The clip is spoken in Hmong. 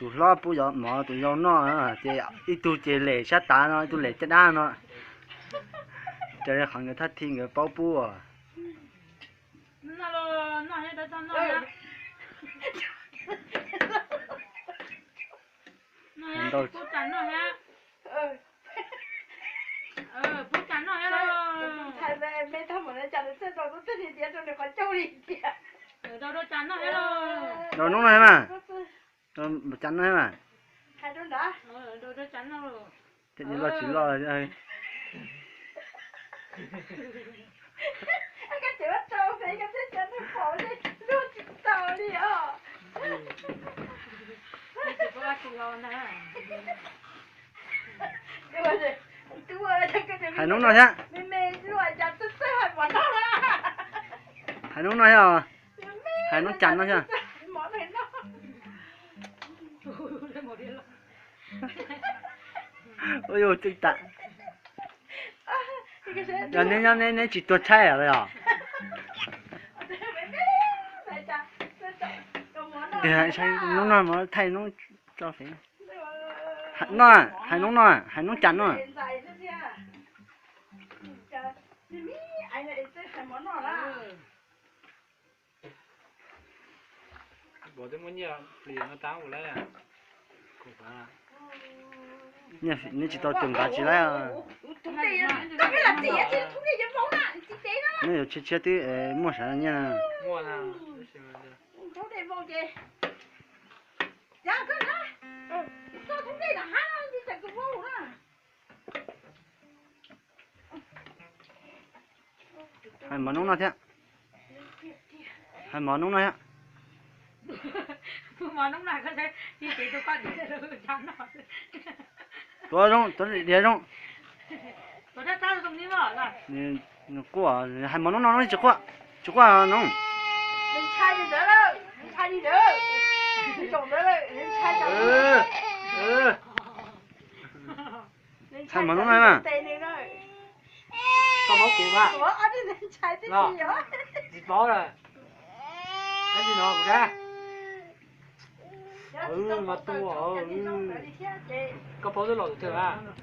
Tus hlob pub mov tus yau noj, ces ib tug ces lem sab tav no, ib tug lem caj dab no. Raws li qhov nkawd thaj thi nkawd paub pub. Rau hnub no mas, cas no mas, loj tsis loj. Hais hnub no thiab. Hais hnub no thiab. Hais hnub cas no thiab. Ua yuj tseej tas. Yog neb nyob neb tsis tuag tshaib los yog? Hnub no mus thaij hnub tso fev. No, hais hnub no, hais hnub cas no. Neb tsis tau cuag nqav tsis laib. Neb yuav tshiab tshiab twb muaj sawv nyiaj. Hais mov hnub no thiab. Hais mov hnub no thiab. Tuav zoo, tuav diav zoo. Quaj, hais mov hnub no tsis quaj, tsis quaj no. Hais mov hnub no mas. Koj paub kuv mas. Tsis paub lawm. Tab sis no kuv sab. Mas tu, koj paub twb los tus twg mas.